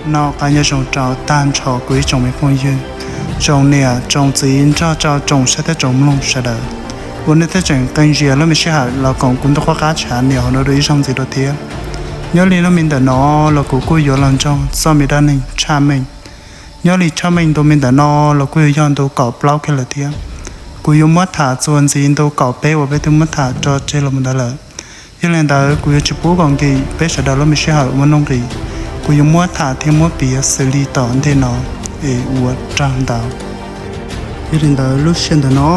Nyob zoo rau tag nrho kuv ib tsoom me phooj ywg, tsoom niam tsoom txiv nrog rau tsoom saib thiab tsoom mloog sawv daws uas nej twb tseem qee ntsis lub me sij hawm los koom kuv ntu qub qab tshav niam hauv no dua ib zaug ntxiv dua thiab. Nyob li lub me ntawm no los kuv kuj yuav los nrog txoj me dab neeg tshaj meej. Nyob li tshaj meej ntu me ntawm no los kuj yuav yog ntu kaum plaub kiag lawm thiab. Kuv yuav muab tham txuas ntxiv ntu kaum peb uas peb twb muab tham tso tseg los ntawd lawm. Yog li ntawd kuv yuav tsis pub kom nkim peb sawv daws lub me sij hawm ua nuj nqis, kuv yuav muab tham thiab muab piav xws li tom ntej no es ua raws ntawd. Yog li ntawd lub sij hawm ntawm no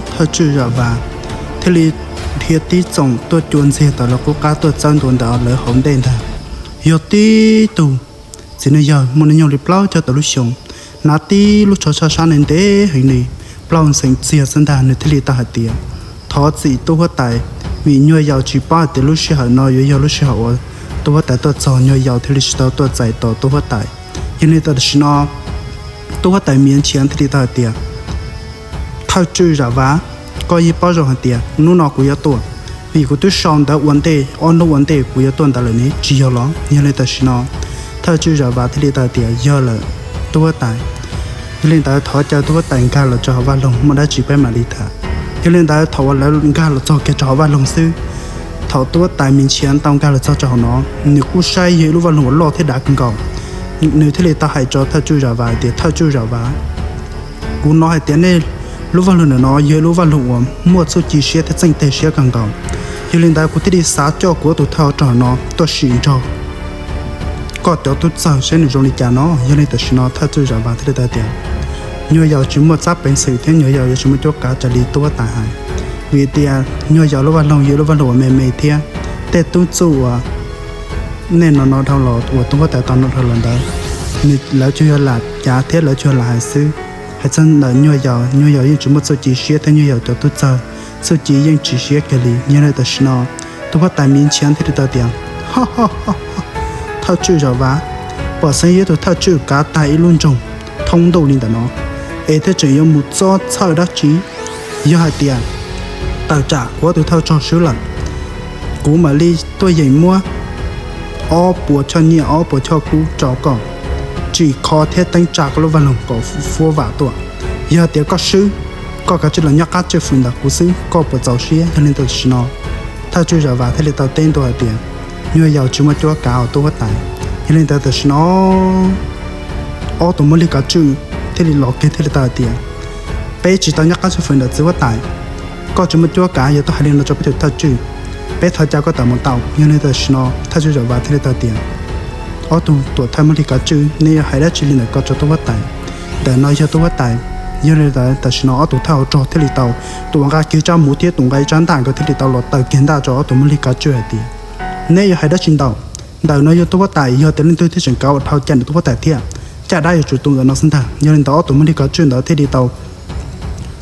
thawj tswj Zam Vas thiaj li dhia tib txoom tuaj cua ntxiag tom lawv qub qab tuaj txawb ntua ntawm lawv hauv ntej ntag. Yog tib tug txiv neej yawg muaj hnub nyoog li plaub caug tawm lub xyoos, hnav tib lub tsho tshaj sab ntev heev li, plaub ntxeev txiag xwb ntag. Nws thiaj li tau hais tias, thov txim tub huab tais, vim nyuag yaus tsis paub hais tias lub sij hawm no yuav yog lub sij hawm uas tub huab tais tuaj txog, nyuag yaus thiaj li tsis tau tuaj txais tos tub huab tais. Yog li tam sim no tub huab tais Miav Nchiav thiaj li tau hais tias, thawj tswj Zam Vas, koj yeej paub zoo hais tias hnub no kuv yuav tuaj, vim kuv twb sau ntawv ua ntej ob hnub ua ntej kuv yuav tuaj ntawd lawm ne, tsis yog los? Yog li tam sim no thawj tswj Zam Vas thiaj li tau hais tias, yog lawm tub huab tais. Yog li ntawd thov caw tub huab tais nkag los tso hauv vaj loog, muaj dab tsi peb mam li tham. Yog li ntawd thaum uas lawv nkag los txog kiag rau hauv vaj loog xwb, thaum tub huab tais Miav Nchiav tau nkag los txog rau hauv no, nws kuj saib yog ib lub vaj loog uas loj thiab dav kawg nkaus. Nws thiaj li tau hais rau thawj tswj Zam Vas hais tias, thawj tswj Zam Vas, kuv hnov hais tias nej lub vaj loog ntawm no yog ib lub vaj loog uas muaj txuj ci siab thiab txheej teg siab kawg nkaus. Yog li ntawd kuv thiaj li xav coj kuv ob tug thawj hauv rog no tuaj sim nrog koj cov tub txawg seb nws zoo li cas no. Yog li tam sim no thawj tswj Zam Vas thiaj li tau tias, nyuag yaus tsis muaj txab peev xwm thiab nyuag yaus yuav tsis muaj cuab kav raws li tub huab tais hais, vim tias nyuag yaus lub vaj loog yog lub vaj loog uas me me thiab tej tub txuj uas nej no no dhau los uas tub huab tais tau no dhau los ntawd, nws lawv tsuas yog lam cav thiab lawv tsuas yog lam hais xwb. Hais txog ntawm nyuag yaus, nyuag yaus yeej tsis muaj txuj ci siab thiab nyuag yaus cov tub txawg txuj ci yeej tsis siab kiag li. Yog li tam sim no tub huab tais Miav Nchiav thiaj li tau tias, thawj tswj Zam Vas, pom xeeb yog ib tug thawj tswj kav tag ib lub nroog thoob ntuj li ntawm no es thiaj tseem yuav mus txob txhawj dab tsi? Yog hais tias tawm tsam kuv ob tug thawj rog swb lawm, kuv mam li tuaj yeem muab ob puas choj nyiaj ob puas choj kub rau koj, tsim kho thiab teeb tsa koj lub vaj loog kom fuab vam tuaj. Yog hais tias koj swb, koj kav tsij los nyob qab tswj fwm ntawm kuv xwb, koj puas txaus siab? Yog li tam sim no thawj tswj Zam Vas thiaj li tau teb ntua hais tias, nyuag yaus tsis muaj cuab kav os tub huab tais. Yog li ntawd tam sim no ob tug Muaj Lig Kav Tswj thiaj li los kiag thiaj li tau hais tias, peb tsis tau nyob qab tswj fwm ntawm txiv huab tais, koj tsis muaj cuab kav yuav tuaj hais li no rau peb tus thawj tswj, peb thov caw koj tawm mus tau. Yog li tam sim no thawj tswj Zam Vas thiaj li tau tias, ob tug tuam thawj Muaj Lig Kav Tswj, neb yuav hais dab tsi li ntawm ko rau tub huab tais? Ntawm no yog tub huab tais. Yog li ntawd tam sim no ob tug thawj hauv rog thiaj li tau, tus uas nqa kiag tsab muv thiab tus nqa ib tsab ntaj nkawd thiaj li tau los taw kiag ntaj rau ob tug Muaj Lig Kav Tswj hais tias, neb yuav hais dab tsi ntau? Ntawm no yog tub huab tais, yog tias leej twg thiaj tseem kav ua dhau caj ntawm tub huab tais thiab, caj dab yuav tsum tu ntawm no xwb ntag. Yog li ntawd ob tug Muaj Lig Kav Tswj ntawd thiaj li tau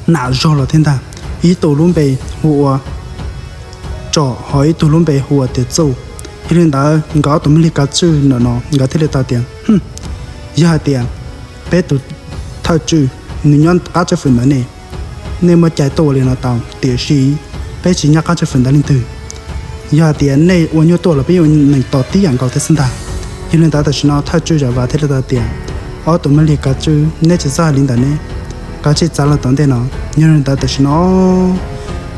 nam zog los thiab ntag. Ib tug lub npe hu ua Tsom, ho ib tug lub npe hu ua tias Txuj. Yog li ntawd nkawd ob tug Muaj Lig Kav Tswj ntawm no nkawd thiaj li tau tias, yog hais tias peb tus thawj tswj nws nyob qab tswj fwm ntawd ne, nej muaj cai tuaj ua li no tau, tiam sis peb tsis nyob qab tswj fwm ntawd leej twg. Yog hais tias nej ua nyuaj tuaj los peb yuav nees tos tib yam nkaus thiab xwb ntag. Yog li ntawd tam sim no thawj tswj Zam Vas thiaj li tau tias, ob tug Muaj Lig Kav Tswj, neb tsis txhob hais li ntawd ne, kav tsij txav los tom ntej no. Yog li ntawd tam sim no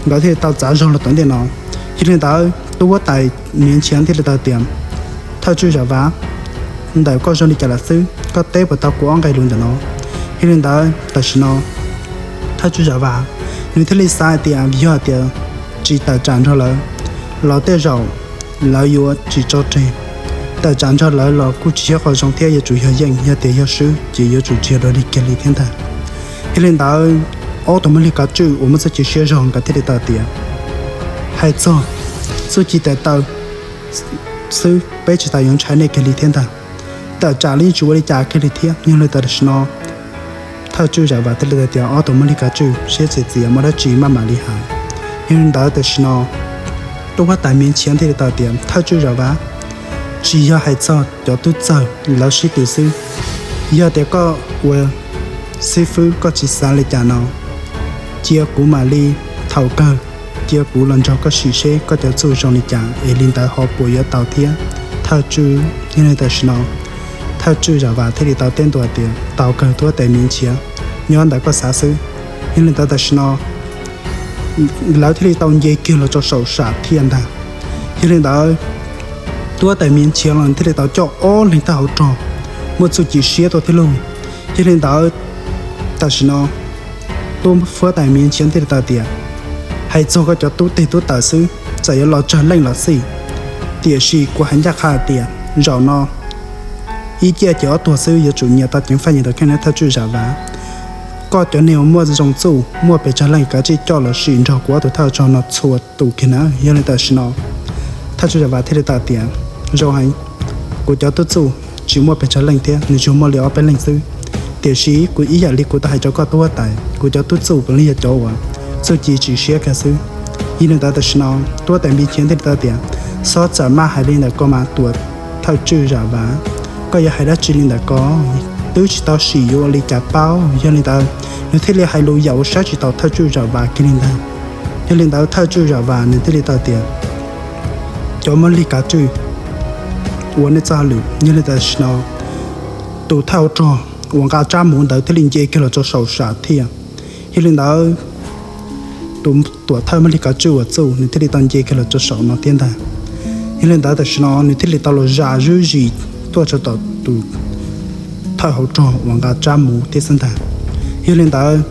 nkawd thiaj li tau txav zog los tom ntej no. Yog li ntawd tub huab tais Miav Nchiav thiaj li tau tias, thawj tswj Zam Vas, ntawm koj zoo li cas lawm xwb, koj teb puas tau kuv ob nqe lus ntawm no? Yog li ntawd tam sim no thawj tswj Zam Vas nws thiaj li xav hais tias yog hais tias tsis tawm tsam nrog lawv los tej zaum lawv yuav tsis tso tseg. Tawm tsam nrog lawv los kuj tsis yog qhov zoo thiab yuav tsum yog yeej, yog tias yog swb ces yuav tsum tsis yog dog dig kiag li thiab ntag. Yog li ntawd ob tug Muaj Lig Kav Tswj uas muaj txuj ci siab zog nkawd thiaj li tau tias, hais txog txuj ci tes taw xwb peb tsis tas yuav ntshai nej kiag li thiab ntag. Tawm tsam los yeej tsis ua li cas kiag li thiab. Yog li ntawd tam sim no thawj tswj Zam Vas thiaj li tau tias, ob tug Muaj Lig Kav Tswj, siab txias txias muaj dab tsi maj mam li hais. Yog li ntawd tam sim no tub huab tais Miav Nchiav thiaj li tau tias, thawj tswj Zam Vas, tsis yog hais txog cov tub txawg lawv sib tw xwb, yog tias koj ua xib fwb koj tsis xav li cas no, cia kuv mam li thaum kawg cia kuv los nrog koj sim seb koj cov txuj zoo li cas es li ntawd ho puas yuav tau thiab thawj tswj. Yog li tam sim no thawj Thawj tswj Zam Vas thiaj li tau teb ntua tias, tau kawg, tub huab tais Miav Nchiav, nyob ntawm koj xav xwb. Yog li ntawd tam sim no lawv thiaj li tau nce kiag los rau saum sam thiaj ntag. Yog li ntawd tub huab tais Miav Nchiav los thiaj li tau coj ob leeg thawj hauv rog muaj txuj ci siab tuaj thiab lauj. Yog li ntawd tam sim no tub huab tais Miav Nchiav thiaj li tau tias, hais txog koj cov tub teg tub taws xwb, txawm yuav los tsawg leej los xij, tiam sis kuv hais ncaj qha tias zaum no ib ciaj ces ob tuag xwb, yuav tsum nyias tau ceev faj nyias tus kheej na thawj tswj Zam Vas. Koj cov neeg uas muaj zoo txuj muaj pes tsawg leej kav tsij coj los sim nrog kuv ob tug thawj rog no txhua tus kiag na. Yog li ntawd tam sim no thawj tswj Zam Vas thiaj li tau tias, zoo heev, kuv cov tub txuj tsis muaj pes tsawg leej thiab, nws tsuas muaj li ob peb leeg xwb. Tiam sis kuv ib yam li kuv tau hais rau koj tub huab tais, kuv cov tub txuj puav leej yog cov uas txuj ci tsis siab kiag xwb. Yog li ntawd tam sim no tub huab tais Miav Nchiav thiaj li tau tias, txhob txawm maj hais li ntawm ko mas tuam thawj tswj Zam Vas, koj yuav hais dab tsi li ntawm ko? Twb tsis tau sim yuav ua li cas paub. Yog li ntawd nws thiaj li hais lus yam uas saib tsis taus thawj tswj Zam Vas kiag li ntag. Yog li ntawd thawj tswj Zam Vas nws thiaj li tau tias, cov Mab Lig Kav Tswj, ua nej txoj hauj lwm. Yog li tam sim no tus thawj hauv rog uas nqa tsab muv ntawd thiaj li nce kiag los rau saum sam thiaj. Yog li ntawd tus tuam thawj Mab Lig Kav Tswj uas txuj nws thiaj li tau nce kiag los rau saum no thiab ntag. Yog li ntawd tam sim no nws thiaj li tau los zam zuj zus tuaj rau tom tus thawj hauv rog uas nqa tsab muv thiab xwb ntag. Yog li ntawd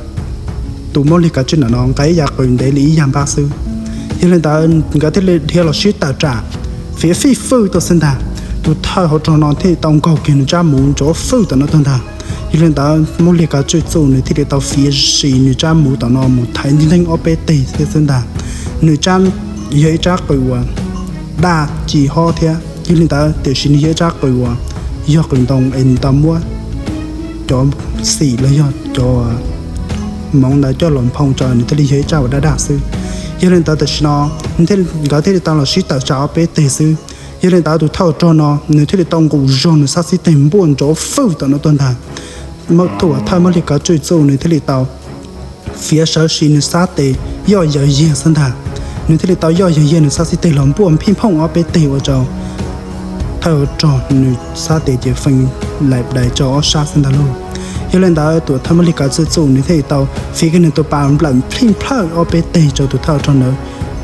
tus Mab Lig Kav Tswj ntawm no nqa ib yav qws ntev li ib yag npab xwb. Yog li ntawd nkawd thiaj li dhia los sib tawm tsam, fiav fij fwj tuaj xwb ntag. Tus thawj hauv rog no thiaj li tau nkaug kiag nws tsab muv ntov fwj tom no tuaj ntag. Yog li ntawd Mab Lig Kav Tswj txuj nws thiaj li tau fiav sis nws tsab muv tom no mus thaiv nteeg ob peb teg thiab xwb ntag. Nws tsab yog ib tsab qws uas daj ci hob thiab, yog li ntawd tiam sis nws yog ib tsab qws uas yog qws ntoo es nws tau muab cov xim los yog cov moov ntawd coj los nphoo tso, nws thiaj li yog ib tsab uas daj daj xwb. Yog li ntawd tam sim no nkawd thiaj li tau los sib tawm tsam ob peb teg xwb. Yog li ntawd tus thawj rog no nws thiaj li tau nqus zog nws sab xib teg npuaj ntov fwj tom no tuaj ntag. Tus thawj Mab Lig Kav Tswj txuj nws thiaj li tau fiav sawv sis nws sab tes yoj yawg yiag xwb ntag. Nws thiaj li tau yoj yawg yiag nws sab xib teg los npuaj phij phooj ob peb teg ua rau thawj rog nws sab tes ces feeb laim dais rau ob sab xwb ntag lauj. Yog li ntawd tus thawj Mab Lig Kav Tswj txuj nws thiaj li tau fiav kiag nws tus pas nplawm plij plawj ob peb teg rau tus thawj rog ntawd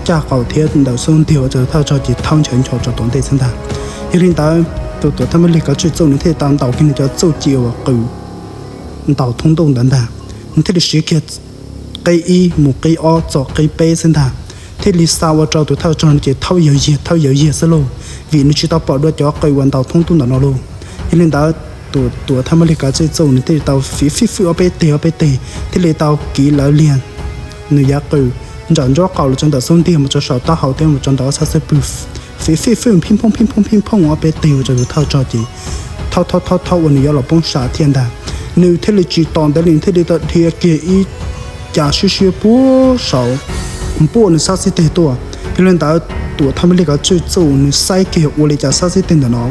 caj qaum thiab ntawm xub ntiag ua rau tus thawj rog ces thaub nchaws ncho rau tom ntej xwb ntag. Yog li ntawd tus tuam thawj Mab Lig Kav Tswj txuj nws thiaj li tau ntaus kiag nws cov txuj ci uas qws ntaus thoob ntuj ntawd ntag. Nws thiaj li siv kiag qib ib mus qib ob txog qib peb xwb ntag, thiaj li xa ua rau tus thawj rog no ces thaub yawg yiag thaub yawg yiag xwb lauj, vim nws tsis tau pom dua cov qws uas ntaus thoob ntuj ntawm no lauj. Yog li ntawd tus tuam thawj Mab Lig Kav Tswj txuj nws thiaj li tau fiav fij fwj ob peb teg ob peb teg, thiaj li tau kiv lawv liag nws yav qws ntsam ntsob qaum los rau ntawm xub ntiag mus rau saum taub hau thiab mus rau ntawm ob sab xub pwg, fiav fij fwj phij phooj phij phooj phij phooj ob peb teg ua rau tus thawj rog ces thaub thaub thaub thaub ua nws yuav los poob sam thiaj ntag. Nws thiaj li tsis tos ntev li thiaj li tau dhia kiag ib cas siab siab puag saud npuaj nws sab xib teg tuaj. Yog li ntawd tuam thawj Mab Lig Kav Tswj txuj nws saib kiag ua li cas sab xib teg ntawm no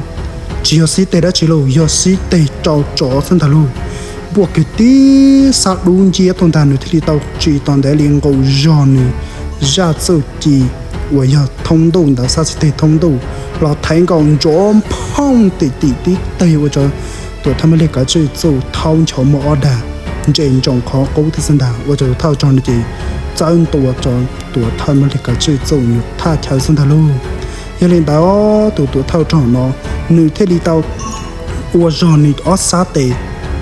tsis yog xib teg dab tsi lauj, yog xib teg rau tsov xwb ntag lauj. Npuaj kiag tib sab dub nciab tuaj ntag, nws thiaj li tau tsis tos ntev li nqus zog nws zaj txuj ci uas yog thoob ntuj ntawd, sab xib teg thoob ntuj los thaiv nkaus ntsoov phooj tim tim tib teg ua rau tuam thawj Mab Lig Kav Tswj txuj thaub nchaws muaj ob dag ntse ntsoos qhov qub thiab xwb ntag, ua rau tus thawj rog no ces txawb ntua rau tuam thawj Mab Lig Kav Tswj txuj nws thaj chaw xwb ntag lauj. Yog li ntawd tus tuam thawj rog no nws thiaj li tau ua zog nws ob sab tes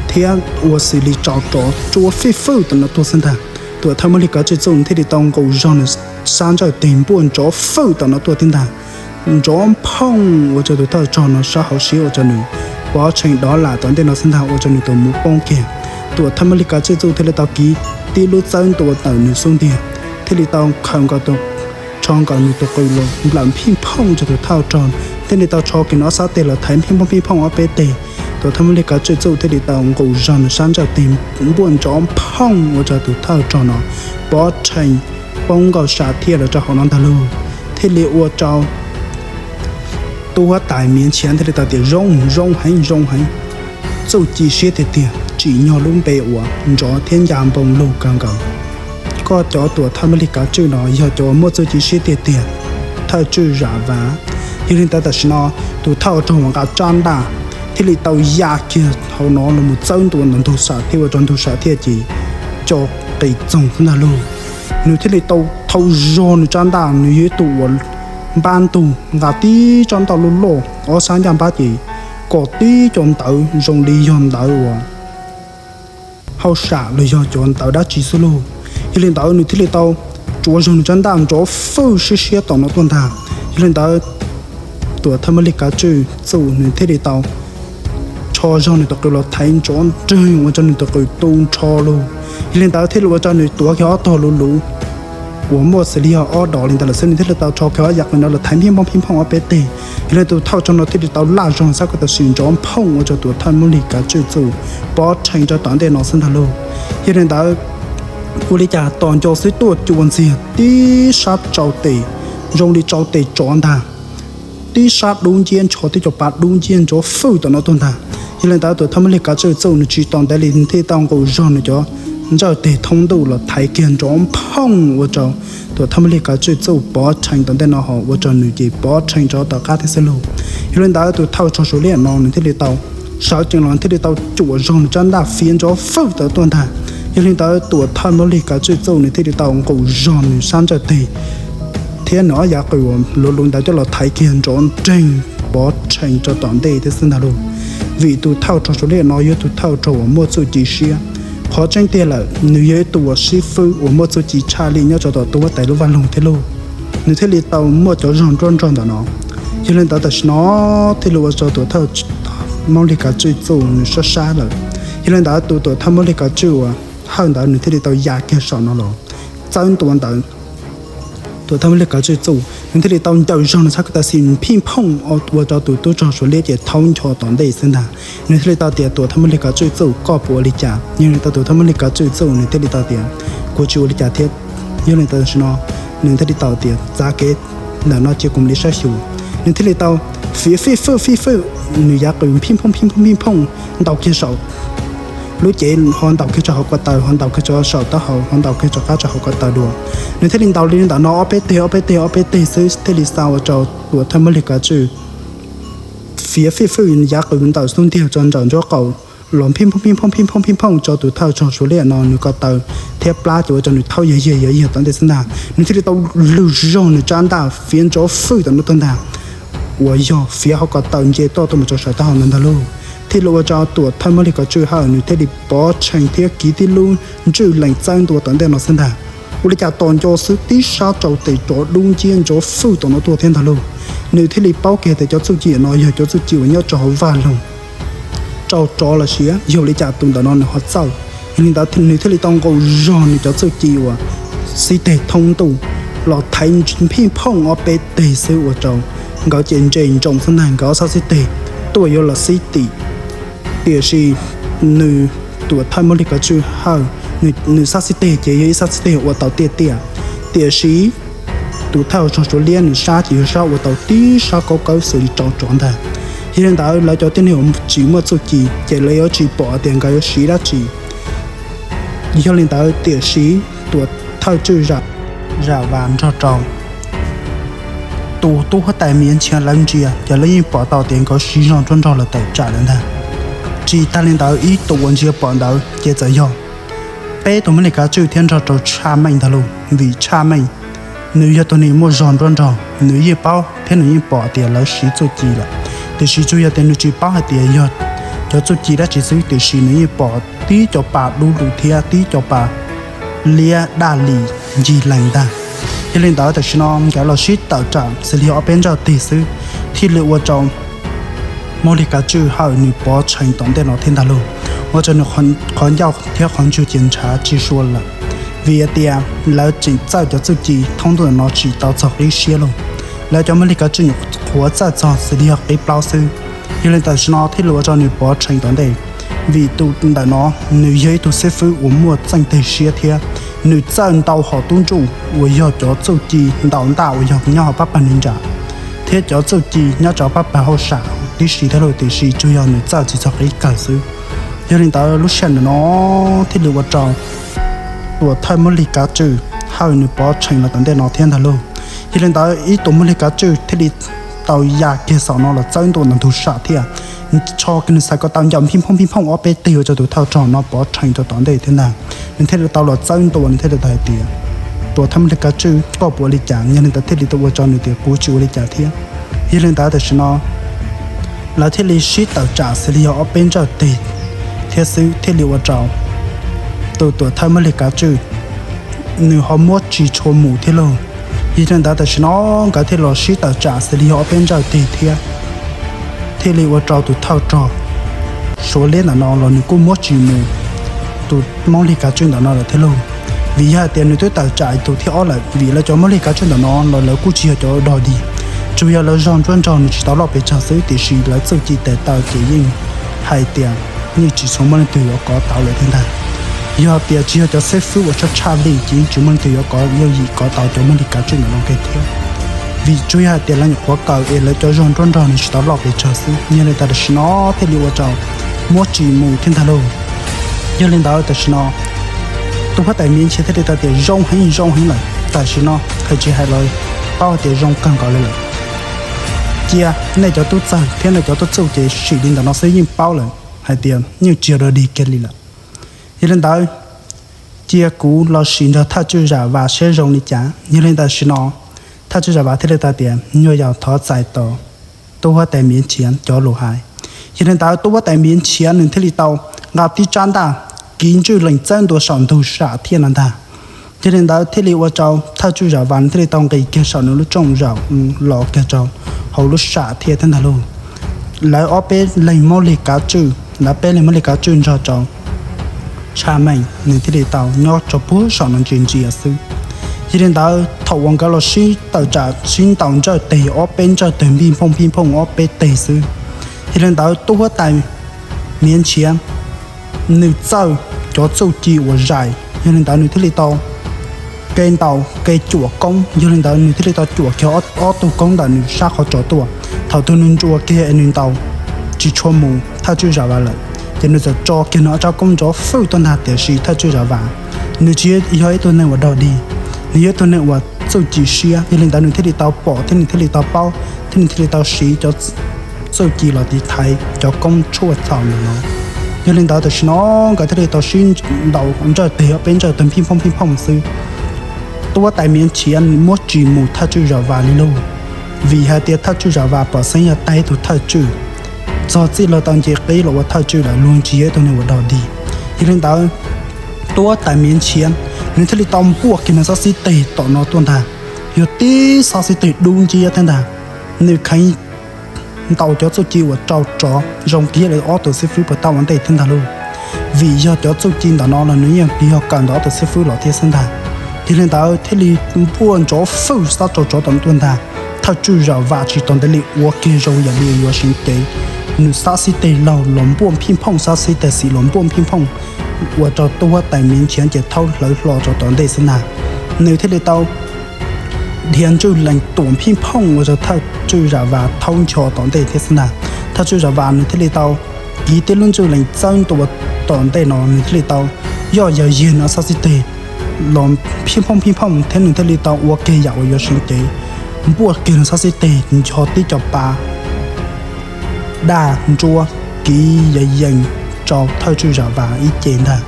thiab ua xws li tso rov tsuab fij fwj tom no tuaj xwb ntag. Tuam thawj Mab Lig Kav Tswj txuj nws thiaj li tau nqus zog nws sab ntsawj teg npuaj ntsoov fwj tom no tuaj thiab ntag. Ntsoov phooj ua rau tus thawj rog no sab hauv siab ua rau nws pov tshee dov lam tom ntej no xwb ntag, ua rau nws tus muv poob kiag. Tuam thawj Mab Lig Kav Tswj txuj thiaj li tau kiv tib lub txawb ntua ntawm nws xub ntiag, thiaj li tau khaws nkaus tus, tsho nkaus nws tus qws los nplawm phij phooj rau tus thawj rog, thiaj li tau tsho kiag nws ob sab tes los thaiv phij phooj phij phooj ob peb teg. Tuam thawj Mab Lig Kav Tswj txuj thiaj li tau nqus zog nws sab ntsawj teg npuaj ntsoov phooj ua rau tus thawj rog no pov tshee poob nkaus sam thiaj los rau hauv no ntag lauj. Thiaj li ua rau tub huab tais Miav Nchiav thiaj li tau tias zoo zoo heev zoo heev, txuj ci siab tiag tiag, tsim nyog lub npe uas nrov thiab ncas npoo lug kawg nkaus. Koj cov tuam thawj Mab Lig Kav Tswj no yog cov uas muaj txuj ci siab tiag tiag, thawj tswj Zam Vas. Yog li ntawd tam sim no tus thawj rog uas nqa tsab ntaj thiaj li tau ya kiag hauv no los mus txawb ntua ntawm ntug sam thiab ua rau ntug sam thiaj ces co qis txoog xwb ntag lauj. Nws thiaj li tau thau zog nws rab ntaj, nws yog ib tug uas npab ntug nqa tib rab ntaj loj loj ob sab ncaj npab ces kom tib co ntawv zoo li yog ntawv uas hauj sam los yog cov ntawv dab tsi xwb lauj. Yog li ntawd nws thiaj li tau tsuav zog nws rab ntaj nrov fwj siab siab tom no tuaj ntag. Yog li ntawd tuam thawj Mab Lig Kav Tswj Txuj nws thiaj li tau rho zog nws tus qws los thaiv nrov nreeg ua rau nws tus qws tu nrho lug. Yog li ntawd thiaj li ua rau nws tuav kiag ob tog luv luv uas muaj xws li yog ob dos li ntawd lawm xwb, nws thiaj li tau rho kiag ob yav qws no los thaiv phij phooj phij phooj ob peb teg. Yog li tus thawj rog no thiaj li tau laj zog xab koj tam sim nrov phooj ua rau tuam thawj Mab Lig Kav Tswj Txuj pov rhees rau tom ntej no xwb ntag lauj. Yog li ntawd ua li cas tos nco xwb tuaj cua ntxiag tib sab tsau tes, zoo li tsau tes tsov ntag, tib sab dub nciab nrho tib co pa dub nciab nrov fwj tom no tuaj ntag. Yog li ntawd tuam thawj Mab Lig Kav Tswj Txuj nws tsis tos ntev li thiaj li tau nqus zog nws cov ntsawj teg thoob ntuj los thaiv kiag nrov phooj ua rau tuam thawj Mab Lig Kav Tswj Txuj pov rhees tom ntej no ho ua rau nws ces pov rhees rov tom qab thiab xwb lauj. Yog li ntawd tus thawj rog Suav Liab no nws thiaj li tau sawv tsees los thiaj li tau cuam zog nws rab ntaj fiav nrov fwj tom tuaj ntag. Yog li ntawd tuam thawj Mab Lig Kav Tswj Txuj nws thiaj li tau nqus zog nws sab ntsawj teg thiab nws ob yav qws uas luv luv ntawd coj los thaiv kiag nrov nreeg pov rhees rau tom ntej thiab xwb ntag lauj. Vim tus thawj rog Suav Liab no yog tus thawj rog uas muaj txuj ci siab. Qhov tseeb tiag lawm nws yog ib tug uas xib fwb uas muaj txuj ci tshaj li nyob rau tom tub huab tais lub vaj loog thiab lauj. Nws thiaj li tau muaj cov zog nruab nrog ntawm no. Yog li ntawd tam sim no thiaj li ua rau tuam thawj Mab Lig Kav Tswj Txuj nws sab sab lawm. Yog li ntawd tus tuam thawj Mab Lig Kav Tswj uas hawj ntawd nws thiaj li tau ya kiag saum no los txawb ntua ntawd tuam thawj Mab Lig Kav Tswj Txuj nws thiaj li tau ncaws zog nws sab koj tam sim phij phooj ua rau tus tub rog Suav Liab ces thaub ncho tom ntej xwb ntag. Nws thiaj li tau tias tuam thawj Mab Lig Kav Tswj Txuj koj puas ua li cas? Yog li ntawd tuam thawj Mab Lig Kav Tswj Txuj nws thiaj li tau tias kuv tsis ua li cas thiab. Yog li ntawd tam sim no nws thiaj li tau tias txav kev ntawm no cia kuv mam li saib xyuas. Nws thiaj li tau fiav fij fwj fij fwj nws yav qws phij phooj phij phooj phij phooj ntaus kiag saum lub cev ho ntaus kiag rau hauv ko taw ho ntaus kiag rau saum taub hau ho ntaus kiag rov qab rau hauv ko taw dua. Nws thiaj li ntaus li ntawm no ob peb teg ob peb teg ob peb teg xwb thiaj li xa ua rau tuam thawj Mab Lig Kav Tswj fiav fij fwj yav qws ntawm xub ntiag rau nraum nraub qaum los phij phooj phij phooj phij phooj phij phooj rau tus thawj rog Suav Liab no nws ko taw thiab plab ces ua rau nws thaub yag yag yag yag tom ntej xwb ntag. Nws thiaj li tau lwg zog nws rab ntaj fiav nrov fwj tom no tuaj ntag, uas yog fiav hauv ko taw nce toj tuaj mus rau saum taub hau ntawd ntag lauj. Thiaj li ua rau tuam thawj Mab Lig Kav Tswj Hawj nws thiaj li pov rhees thiab kiv tib lub ntswj lees txawb ntua tom ntej no xwb ntag. Ua li cas tos nco xwb tib sab tsau tes tsov dub nciab nrov fwj tom no tuaj thiab ntag lauj. Nws thiaj li paub kiag tias cov txuj ci no yog cov txuj ci uas nyob rau hauv vaj loog rau tsov los sis yog li cas tus ntawm no nws ho txawj. Yog li ntawd nws thiaj li tau nqus zog nws cov txuj ci uas xib teg thoob ntuj los thaiv phij phooj ob peb teg xwb ua rau nkawd ces nres ntsoov xwb ntag, nkawd ob sab xib teg tuaj yuav los xib tim. Tiam sis nws tuam thawj Mab Lig Kav Tswj Hawj nws sab xib teg ces yog ib sab xib teg ua tau tiaj tiaj, tiam sis tus thawj rog Suav Liab nws sab ces yog sab ua tau tib sab kaub kawb xws li tsau tsov ntag. Yog li ntawd lawv cov tib neeg uas tsis muaj txuj ci ces lawv yuav tsis pom tias nkawd yuav siv dab tsi. Yog li ntawd tiam sis tuam thawj tswj zam vas nrog rau tus tub huab tais Miav Nchia lawv ntsia ces lawv yeej pom tau tias nkawd siv zog nruab nrog los tawm tsam lawm ntag. Tsis tag li ntawd ib tus uas ntsia pom ntawd ces txawm yog peb tus Mab Lig Kav Tswj thiab nrog rau Tshaj Meej ntag lauj. Vim Tshaj Meej nws yog tus neeg muaj zog nruab nrog, nws yeej paub thiab nws yeej pom tias lawv siv txuj ci lawm. Tiam sis tsuas yog tias nws tsis paub hais tias yog cov txuj ci dab tsi xwb, tiam sis nws yeej pom tib co pa dub lug thiab tib co pa liab daj li ncig lees ntag. Yog li ntawd tam sim no nkawd los sib tawm tsam xws li ob peb ntsaj teg xwb thiaj li ua rau Mab Lig Kav Tswj Hawj nws pov tshee tom ntej no thiab ntag lauj. Ua rau nws qhov ncauj thiab qhov ntswg ces ntshav tsis sua lawm, vim hais tias lawv tseem txawj cov txuj ci thoob ntuj no tsis tau txog qib siab lauj. Lawv cov Mab Lig Kav Tswj nyuam qhuav txawj txog xws li yog qib plaub xwb. Yog li tam sim no thiaj li ua rau nws pov tshee tom ntej, vim tus ntawm no nws yog ib tug xib fwb uas muaj txeej teg siab thiab nws txawj ntau hom tub ntsuj uas yog cov txuj ci ntaus ntaj uas yog nyob hauv pab pawg neeg nram thiab cov txuj ci nyob rau pab pawg hauj sam tib si thiab lauj, tiam sis tsuas yog nws txawj tsis txog qib kawg xwb. Yog li ntawd lub sij hawm ntawm no thiaj li ua rau tuam thawj Mab Lig Kav Tswj Hawj nws pov tshee los tom ntej no thiab ntag lauj. Yog li ntawd ib tus Mab Lig Kav Tswj thiaj li tau ya kiag saum no los txawb ntua ntawm ntug sam thiab. Nws tso kiag nws xaiv ko taw ncaws phij phooj phij phooj ob peb teg ua rau tus thawj rog no pov rhees rau tom ntej thiab ntag. Nws thiaj li tau los txawb ntua, nws thiaj li tau hais tias, Tuam thawj Maj Lig Kav Tswj, koj puas ua li cas? Yog li ntawd thiaj li tau ua rau nws tias, Kuv tsis ua li cas thiab. Yog li ntawd tam sim no lawv thiaj li sib tawm tsam xws li yog ob peb ntsawj teg thiab xwb, thiaj li ua rau tus tuam thawj Maj Lig Kav Tswj nws ho muab tsis tshua mus thiab lauj. Yog li ntawd tam sim no nkawd thiaj los sib tawm tsam xws li yog ob peb ntsawj teg thiab, thiaj li ua rau tus thawj rog Suav Liab ntawm no los nws kuj muab tsis mus tus Maj Lig Kav Tswj ntawm no lawm thiab lauj. Vim yog hais tias nws twb tawm tsam tus thib ob lawm, vim lawv cov Maj Lig Kav Tswj ntawm no los lawv kuj tsis yog cov dog dig, tsuas yog lawv zog nruab nrog nws tsis tau loj pes tsawg xwb, tiam sis lawv txuj ci tes taw ces yeej hais tias yeej tsis tshua muaj leej twg yuav kov tau lawm thiab ntag. Yog tias tsis yog cov xib fwb uas tshaj tshaj li ces yeej tsis muaj leej twg yuav kov yooj yim kov tau cov Maj Lig Kav Tswj ntawm no kiag thiab. Vim tsuas yog hais tias lawv nyuam qhuav kaw es lawv cov zog nruab nrog nws tsis tau loj pes tsawg xwb, yog li ntawd tam sim no thiaj li ua rau muab tsis mus thiab ntag lauj. Yog li ntawd tam sim no tus huab tais Miav Nchiav thiaj li tau tias, Zoo heev, zoo heev lawm, tam sim no hais tsis hais los paub hais tias zoo kawg nkaus li lawm. Cia nej cov tub txawg thiab nej cov tub txuj ces sim li ntawm no xwb yeej paub lawm hais tias yeej tsis yog dog dig kiag li lawm. Yog li ntawd cia kuv los sim nrog thawj tswj Zam Vas seb zoo li cas. Yog li ntawd tam sim no thawj tswj Zam Vas thiaj li tau tias, Nyuam yaus, thov txais tos tub huab tais Miav Nchiav cov lus hais. Yog li ntawd tub huab tais Miav Nchiav nws thiaj li tau nqa tib tsab ntaj kiv ntswj lees txawb ntua saum ntug sam thiab no ntag. Yog li ntawd thiaj li ua rau thawj tswj Zam Vas nws thiaj li tau nqis kiag saum nws lub rooj zaum los kiag rau hauv lub sam thiab thiab ntag lauj. Lawv ob peb leeg Maj Lig Kav Tswj, lawv peb leeg Maj Lig Kav Tswj nrog rau Tshaj Meej nws thiaj li tau nyob rau puag saum no ntsia ntsia xwb. Yog li ntawd thaum uas nkawd los sib tawm tsam sib ntaus ntsawj teg ob peb ntsawj teg phij phooj phij phooj ob peb teg xwb, yog li ntawd tub huab tais Miav Nchiav nws txawj cov txuj ci uas zais, yog li ntawd nws thiaj li tau ke ntaus ke cuam koob. Yog li ntawd nws thiaj li tau cuam kiag ob tug koob ntawm nws sab qhov tsos tuaj. Thaum twg nws ntsuas kiag es nws ntaus tsis tshua mus thawj tswj Zam Vas lawm, ces nws txawm tso kiag nws ob tsab koob nrov fwj tuaj ntag. Tiam sis thawj tswj Zam Vas nws tsis yog ib tug neeg uas dog dig, nws yog ib tug neeg uas txuj ci siab, yog li ntawd nws thiaj li tau pom thiab nws thiaj li tau paub thiab nws thiaj li tau siv cov txuj ci los tiv thaiv cov koob tshuaj txhaum ntawm no. Yog li ntawd tam sim no nkawd thiaj li tau sib ntaus ntsawj teg ob peb ntsawj teg phij phooj phij phooj xwb. Tub huab tais Miav Nchiav nws muab tsis mus thawj tswj Zam Vas li lauj, vim hais tias thawj tswj Zam Vas pom xeeb yog tag ib tug thawj tswj, txog txij los tau nce qib los ua thawj tswj lawm luag tsis yog ib tug neeg uas dog dig. Yog li ntawd tub huab tais Miav Nchiav nws thiaj li tau npuaj kiag nws xob xib teg tom no tuaj ntag. Yog tib xob xib teg dub nciab thiab ntag. Nws kheev ntaus cov txuj ci uas rau rov zoo kiag li ob tug xib fwb puag ta ua ntej thiab ntag lauj, vim yog cov txuj ci ntawm no los nws yeej yog kawm ntawm ob tug xib fwb los thiab xwb ntag. Yog li ntawd thiaj li npuaj nrov fwj xob rau rov tom no tuaj ntag. Thawj tswj Zam Vas tsis tos ntev li ua kiag zoo yam li yuav seev cev, nws xob xib teg laug los npuaj phij phooj, xob xib teg xis los npuaj phij phooj, ua rau tub huab tais Miav Nchiav ces thaub hlawv hlo rau tom ntej xwb ntag. Nws thiaj li tau dhia ntswj lees tuam phij phooj ua rau thawj tswj Zam Vas thaub ncho tom ntej thiab xwb ntag. Thawj tswj Zam Vas nws thiaj li tau kiv tib lub ntswj lees txawb ntua tom ntej no, nws thiaj li tau yoj yawg yig nws xob xib teg los phij phooj phij phooj thiab nws thiaj li tau ua kiag yam uas yuav seev cev, npuaj kiag nws xob xib teg ncho tib co pa daj nruab kiv yees yees rau thawj tswj Zam Vas ib ce ntag.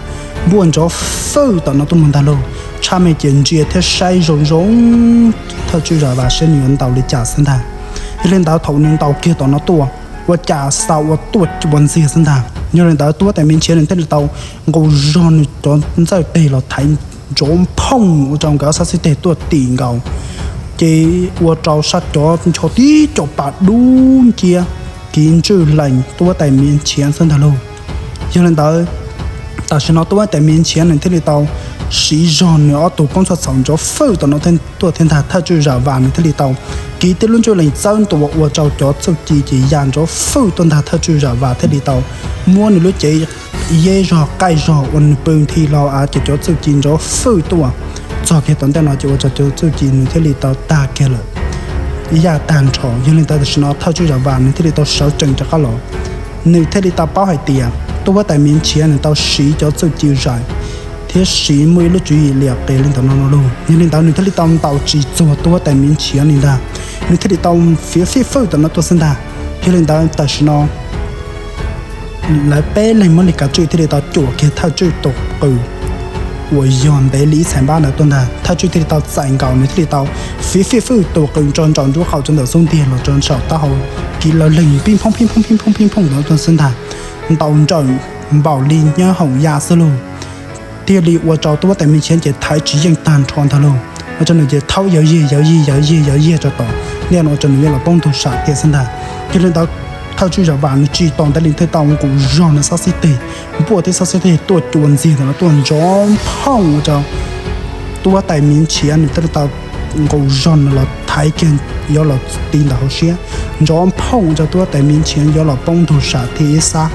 Npuaj nrov fwj tom no tuaj mus ntag lauj. Tshaj Meej ces ntsia thiab saib zoo zoo thawj tswj Zam Vas seb nws yuav ntaus li cas xwb ntag. Yog li ntawd thaum nws ntaus kiag tom no tuaj, ua cas xa ua tuaj ua ntxiag xwb ntag. Yog li ntawd tub huab tais Miav Nchiav nws thiaj li tau nqus zog nws cov ntsawj teg los thaiv nrov phooj ua rau nkawd xob xib teg tuaj tim nkaus, ces ua rau sab cov ncho tib co pa dub nciab kiv ntswj lees tub huab tais Miav Nchiav xwb ntag lauj. Yog li ntawd tam sim no tub huab tais Miav Nchiav nws thiaj li tau siv zog nws ob tug koob txhuaj txhaum nrov fwj tom no tuaj thiab ntag. Thawj tswj Zam Vas nws thiaj li tau kiv tib lub ntswj lees txawb ntua ua rau cov txuj ci ces ya nrov fwj tuaj ntag. Thawj tswj Zam Vas thiaj li tau muab nws lub cev yeb zog qaij zog ua nws pw nthi hlo av ces cov txuj ci nrov fwj tuaj txog kiag tom ntej no ces ua rau cov txuj ci nws thiaj li tau tag kiag lawm, yaj tag nrho. Yog li ntawd tam sim no thawj tswj Zam Vas nws thiaj li tau sawv tsees rov qab los. Nws thiaj li tau paub hais tias tub huab tais Miav Nchiav nws tau siv cov txuj ci zais thiab siv muaj ib lub tswv yim liam qias li ntawm no no lauj. Yog li ntawd nws thiaj li tau ntaus tsis txuag tub huab tais Miav Nchiav li ntag. nws thiaj li tau fiav fij fwj tom no tuaj xwb ntag. Yog li ntawd tam sim no lawv peb leeg muab li kav tswj thiaj li tau cuam kiag thawj tswj tus qws uas yog ntev li ib txhais npab ntawd tuaj ntag. Thawj tswj thiaj li tau txais nkaus, nws thiaj li tau fiav fij fwj tus qws tso ntsaum nruab qaum rau ntawm xub ntiag los rau saum taub hau, kiv laws leeg pij nphooj pij nphooj pij nphooj pij nphooj ntawd tuaj xwb ntag. Ntaus nrawm npaum li nyob hoom ya xwb lauj. Thiaj li ua rau tub huab tais me nchiav ces thaiv tsis yeej tag nrho ntag lauj. Ua rau nws ces thaub yawv yig yawv yig yawv yig yawv yig rau tom ntej no ua rau nws yeej los poob ntug sam tiag xwb ntag. Yog li ntawd thawj tswj Zam Vam nws tsis tos ntev li thiaj tau nqus zog nws sab xib teg, npuaj tib sab xib teg tuaj cua ntxiag ntawm no tuaj nrov nphooj ua rau tub huab tais me nchiav nws thiaj li tau nqus zog nws los thaiv kiag yuav los ti ntawm hauv siab, nrov nphooj ua rau tub huab tais me nchiav yuav los poob ntug sam tiag ib sab.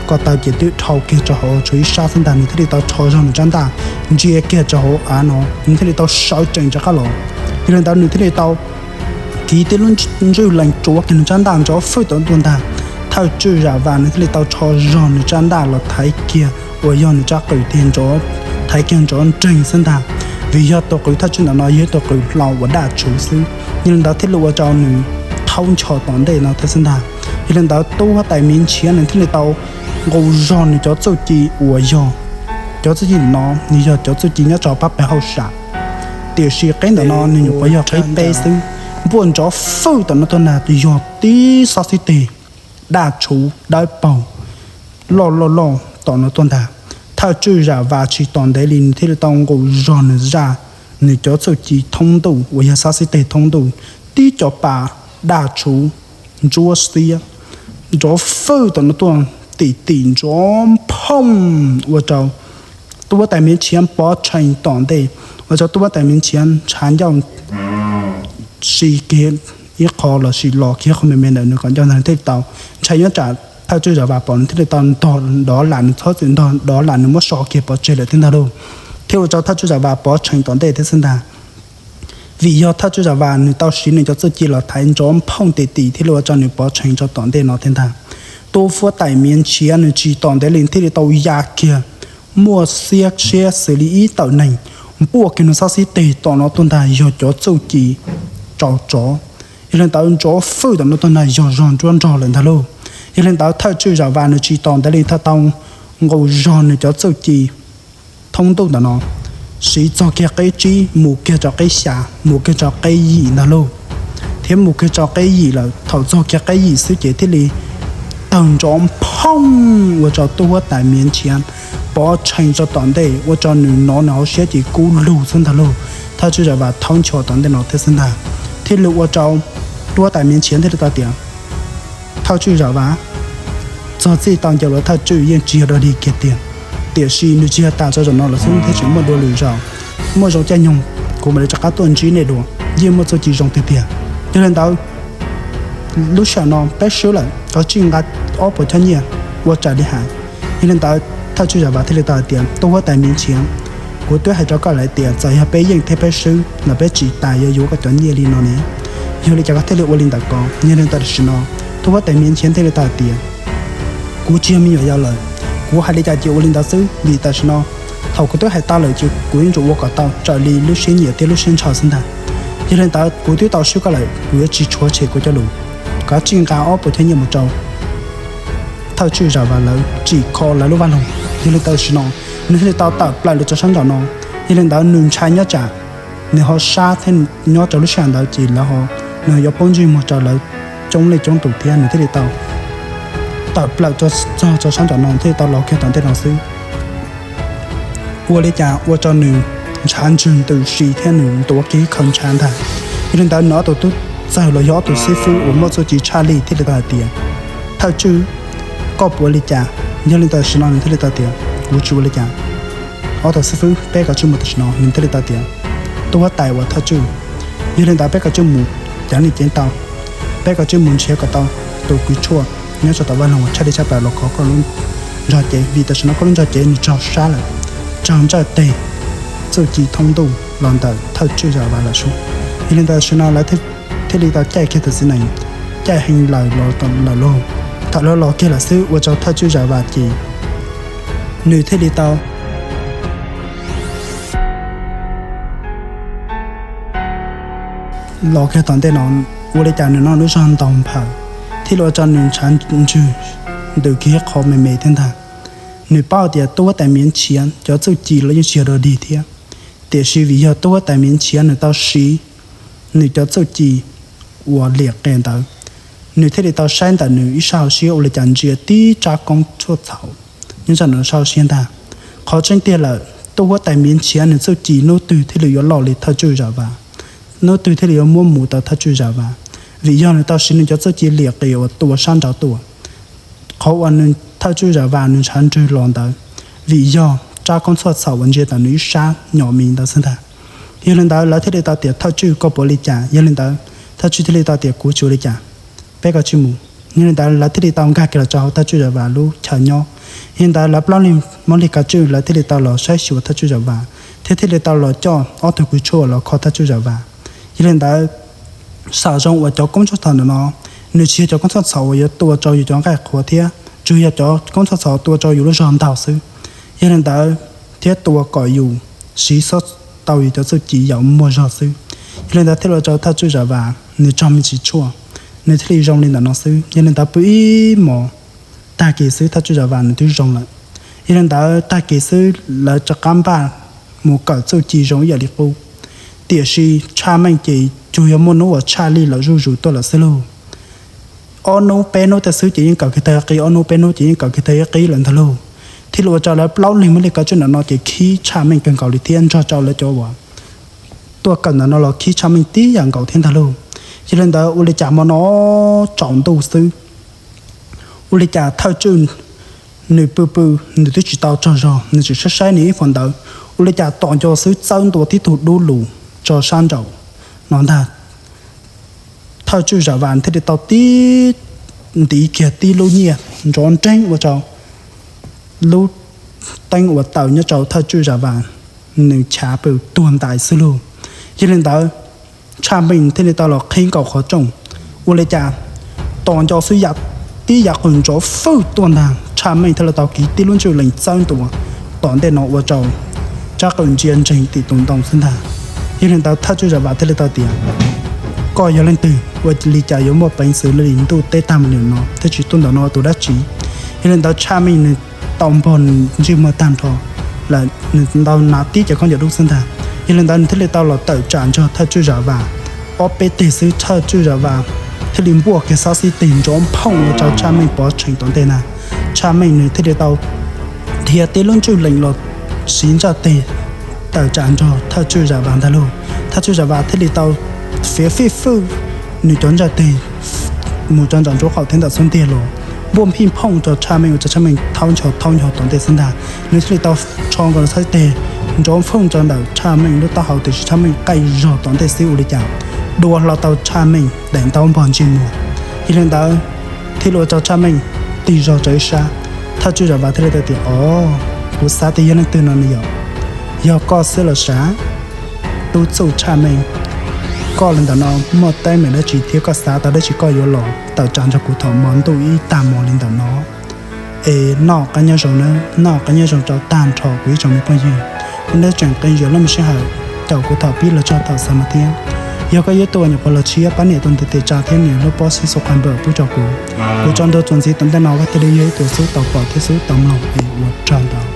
Ko taw ces twb dhau kiag rau hauv tshuav ib sab xwb ntag, nws thiaj li tau rho zog nws rab ntaj ntsia kiag rau hauv av no, nws thiaj li tau sawv tsees rov qab los. Yog li ntawd nws thiaj li tau kiv tib lub ntswj lees tsuav kiag nws rab ntaj nrov fwj tom tuaj ntag. Thawj tswj Zam Vam nws thiaj li tau rho zog nws rab ntaj los thaiv kiag uas yog nws rab qws tiag nrov, thaiv kiag nrov nreeg xwb ntag. Vim yog tus qws thawj tswj ntawm no yog ib tug qws hlau uas daj tshuv xwb, yog li ntawd thiaj li ua rau nws thaub ncho tom ntej no thiab xwb ntag. Yog li ntawd tub huab tais me nchiav nws thiaj li tau nqus zog nws cov txuj ci uas yog, cov txuj ci no nws yog cov txuj ci nyob rau pab peg hauj sam, tiam sis qeb ntawm no nws nyuam qhuav yog qeb peb xwb. Npuaj nrov fwj tom no tuaj ntag, yog tib xob xib teg daj tshuv dawb paug loj loj loj tom no tuaj ntag. Thawj tswj Zam Vam tsis tos ntev li nws thiaj li tau nqus zog nws zaj, nws cov txuj ci thoob ntuj uas yog xob xib teg thoob ntuj, tib co pa daj tshuv ntsuab xiab nrov fwj tom no tuaj tim tim nrov nphooj ua rau tub huab tais me nchiav pov tshee tom ntej, ua rau tub huab tais me nchiav ntshav ncauj si kiag ib qho los sis los kiag qhov me me ntawm nws kom ncauj ntag, nws thiaj li tau ntshai nyob tsam thawj tswj Zam Vam pom nws thiaj li tau ntog dov lam, nws txhob txwm ntog dov lam nws muab so kiag pov tseg lawm thiab ntag lauj. Thiab ua rau thawj tswj Zam Vam pov tshee tom ntej thiab xwb ntag. Vim yog thawj tswj Zam Vam nws tau siv nws cov txuj ci los thaiv nrov nphooj tim tim thiaj li ua rau nws pov tshee rau tom ntej no thiab ntag. Tub huab tais me nchiav nws tsis tos ntev li thiaj li tau ya kiag, muaj xiab siab xws li ib tawm neeg, npuaj kiag nws xob xib teg tom no tuaj ntag, yog cov txuj ci tsaus tsov. Yog li ntawd nrov fwj tom no tuaj ntag, yog zog nruab nrog lawm ntag lauj. Yog li ntawd thawj tswj Zam Vam nws tsis tos ntev li thiaj tau nqus zog nws cov txuj ci thoob ntuj ntawm no siv txog kiag qeb tsib mus kiag rau qeb xya, mus kiag rau qeb yim ntag lauj. Thiab mus kiag rau qeb yim lawm, thaum txog kiag qeb yim xwb ces thiaj li tawg nrov nphooj ua rau tub huab tais me nchiav pov tshee rau tom ntej, ua rau nws hnov nws hauv siab ces kub lug xwb ntag lauj. Thawj tswj Zam Vam thaub ncho tom ntej no thiab xwb ntag, thiaj li ua rau tub huab tais me nchiav thiaj li tau tias, thawj tswj Zam Vam, txog txij tau ncaws los thawj tswj yeej tsis yog dog dig kiag tiag, tiam sis nws tsis yog tas rau zaum no los xwb thiab tseem muaj dua lwm zaus, muaj zoo caij nyoog kuv mam li rov qab tuaj ntsib nej dua, yeej muaj txuj ci zoo tiag tiag. Yog li ntawd lub sij hawm no peb swb lawm, koj tsij nqa ob puas choj nyiaj ua raws li hais. Yog li ntawd thawj tswj Zam Vam thiaj li tau hais tias, tub huab tais me nchiav, kuv twb hais rau koj lawm tias txawm yog peb yeej thiab peb swb los peb tsis tas yuav yuav koj cov nyiaj li no ne. Yog li cas koj thiaj li ua li ntawd ko? Yog li ntawd tam sim no tub huab tais me nchiav thiaj li tau hais tias, kuv tsis yog me nyuam yaus lawm, kuv hais li cas ces ua li ntawd xwb, vim tam sim no thaum kuv twb hais tau lawm ces kuv yuav tsum ua kom tau raws li lub siab nyiam thiab lub siab ntshaw xwb ntag. Yog li ntawd kuv twb tau swb koj lawm, kuv yuav tsis tshuav tshem kuv cov lus, koj tsij nqa ob puas choj nyiaj mus rau thawj tswj Zam Vam lawv tsim kho lawv lub vaj loog. Yog li ntawd tam sim no nws thiaj li tau tawm plaws los rau sab nraum no. Yog li ntawd nws ntshai nyob tsam nws ho sab thiab nyob rau lub sij hawm ntawd ces lawv ho, nws yuav poob ntsej muag rau lawv coob leej coob tus thiab, nws thiaj li tau tawm plaws txog rau sab nraum no thiaj li tau los kiag tom ntej no xwb. Ua li cas ua rau nws ntshav ntswg ntws si thiab nws ntuav kiag ib khaw ntshav ntag. Yog li ntawd nws ob tug tub txawg los yog ob tug xib fwb uas muaj txuj ci tshaj lij thiaj li tau hais tias, thawj tswj, koj puas ua li cas? Yog li ntawd tam sim no nws thiaj li tau tias, kuv tsis ua li cas. Ob tug xib fwb, peb kav tsij mus tam sim no. Nws thiaj li tau tias, tub huab tais uas thawj tswj, yog li ntawd peb kav tsij mus, cav li ceev tau, peb kav tsij mus nrhiav kom tau tus kws tshuaj nyob rau tom vaj loog uas tshaj lij tshaj plaws los kho koj lub ntsog cev, vim tam sim no koj lub ntsog cev nws raug sab lawm, raug ntsawj teg, txuj ci thoob ntuj los ntawm thawj tswj Zam Vam lawm sub. Yog li ntawd tam sim no lawv thiaj li tau caij kiag tus txiv nees, caij heev lawm los lawm lauj. Thaum lawv los kiag lawm xwb ua rau thawj tswj Zam Vam ces nws thiaj li tau los kiag tom ntej no, Ua li cas nws noj lub zog ntau nphaws, thiaj li ua rau nws ntshav ntswg ntws kiag qhov me me thiab ntag. Nws paub tias tub huab tais miav nchiav cov txuj ci los yeej tsis yog dog dig thiab, tiam sis vim yog tub huab tais miav nchiav nws tau siv nws cov txuj ci uas liam qia ntawd, nws thiaj li tau saib ntawm nws ib sab hauv siab ua li cas ntsia tib tsab koob tshuaj txhaum nyob rau nws sab hauv siab ntag. Qhov tseeb tiag lawm, tub huab tais miav nchiav nws txuj ci hnub twg thiaj li yuav loj li thawj tswj Zam Vas, hnub twg thiaj li yuav muab mus tau thawj tswj Zam Vas, vim yog nws tau siv nws cov txuj ci liam qia uas tua sab nraud tuaj. Qhov uas nws thawj tswj Zam Vas nws ntshav ntswg los ntawd, vim yog tsab koob tshuaj txhaum uas ntsia ntawm nws ib sab nyom mis ntawd xwb ntag. Yog li ntawd lawv thiaj li tau tias, Thawj tswj, koj puas ua li cas? Yog li ntawd thawj tswj thiaj li tau tias, Kuv tsis ua li cas, peb koj cia mus. Yog li ntawd lawv thiaj li tau nkag kiag los rau hauv thawj tswj Zam Vas lub chaw nyob. Yog li ntawd lawv plaub leeg Hmoob Lig Kav Tswj lawv thiaj li tau los saib xyuas thawj tswj Zam Vas thiab thiaj li tau los coj ob tug kws tshuaj los kho thawj tswj Zam Vas. Yog li ntawd saum zoo uas cov koob tshuaj txhaum ntawm no, nws tsis yog cov koob tshuaj txhaum uas yuav tua rau yus cov nqaij qhuav thiab, tsuas yog cov koob tshuaj txhaum tua rau yus lub zog ntau xwb. Yog li ntawd thiab tua kom yus siv tau yus cov txuj ci yam muaj zog xwb. Yog li ntawd thiaj li ua rau thawj tswj Zam Vas nws raug me ntsis tshuaj, nws thiaj li zoo li ntawm no xwb. Yog li ntawd pw ib hmos, tag kis xwb thawj tswj Zam Vas nws twb zoo lawm. Yog li ntawd tag kis xwb lawv rov qab npaj mus kawm txuj ci zoo ib yam li qub. Tiam sis Tshaj Meej ces tsuas yog muaj hnub uas tshaj lij los zuj zus tuaj lawm xwb lauj. Ob hnub peb hnub tej xwb ces yeej kawm kiag tag ib qib, ob hnub peb hnub ces yeej kawm kiag tag ib qib lawm ntag lauj. Thiaj li ua rau lawv plaub leeg Hmoob Lig Kav Tswj ntawm no ces khib Tshaj Meej kawg nkaus li thiab nrog rau lawv cov uas tuaj kawm ntawm no los khib Tshaj Meej tib yam nkaus thiab ntag lauj. Yog li ntawd ua li cas hmo no tsaus ntuj xwb, ua li cas thawj tswj nws pw pw, nws twb tsis tau tsaug zog, nws tseem saib saib nws ib hmos ntawd, ua li cas tom nco xwb txawb ntua tib tug dub lug tso sab nraum no ntag. Thawj tswj Zam Vas thiaj li tau tib ntiv kiag tib lub nyiaj nrov nreeb ua rau lub teeb uas taws nyob rau thawj tswj Zam Vas nws chav pw tuag ntais xwb lauj. Yog li ntawd Tshaj Meej thiaj li tau los qhib nkaus qhov rooj, ua li cas tom nco xwb ya tib yav qws nrov fwj tuaj ntag. Tshaj Meej thiaj li tau kiv tib lub ntswj lees txawb ntua tom ntej no ua rau tsab qws ntsia ntsees tim tus ntoo xwb ntag. Yog li ntawd thawj tswj Zam Vas thiaj li tau tias, Koj yog leej twg? Ua li cas yuav muaj peev xwm li ntuj teb tag mus li no thiab tsis tuaj ntawm no ua tus dab tsi? Yog li ntawd Tshaj Meej nws tau npog nws ntsej muag tag nrho lawm, nws ntau hnav tib cov khaub ncaws dub xwb ntag. Yog li ntawd nws thiaj li tau los tawm tsam nrog thawj tswj Zam Vas. Ob peb teg xwb thawj tswj Zam Vas thiaj li npuaj kiag xab xib teg nrov phooj ua rau Tshaj Meej pov tsheej tom ntej na. Tshaj Meej nws thiaj li tau dhia tib lub ntswj lees los siv ntsaj teg tawm tsam nrog thawj tswj Zam Vas ntag lauj. Thawj tswj Zam Vas thiaj li tau fiav fij fwj nws cov ntsaj teg mus rau nram nraub qaum thiab ntawm xub ntiag los npuaj phij phooj rau Tshaj Meej ua rau Tshaj Meej thaub ncho thaub ncho tom ntej xwb ntag. Nws thiaj li tau tsho nkaus xab xib teg nrov phooj rau ntawm Tshaj Meej lub taub hau tiam sis Tshaj Meej qaij zog tom ntej xwb ua li cas dua hlo tau Tshaj Meej daim ntaub npog ntsej muag. Yog li ntawd thiaj li ua rau Tshaj Meej tig zog rau ib sab. Thawj tswj Zam Vas thiaj li tau tias, Os, kuv xav tias yog leej twg no ne yom? Yog koj xwb los sav, tub txuj Tshaj Meej. Koj li ntawm no muaj teeb meem dab tsi thiab koj xav tau dab tsi koj yuav los tawm tsam nrog kuv thaum hmo ntuj ib tag hmo li ntawm no? Es noj qab nyob zoo nawb, noj qab nyob zoo rau tag nrho kuv ib tsoom me phooj ywg. Kuv nej tseem qee zaum lub me sij hawm caum kuv thaum pib los txog thaum xaus no thiab. Yog koj yog tus uas nyuam qhuav los tshiab pab nias tus ntiv tes tsa thiab nias lub pob xib subscribe pub rau kuv. Kuv tso ntua txuas ntxiv tom ntej no koj thiaj li yog ib tug xub tau pom thiab xub tau mloog es ua tsaug ntau.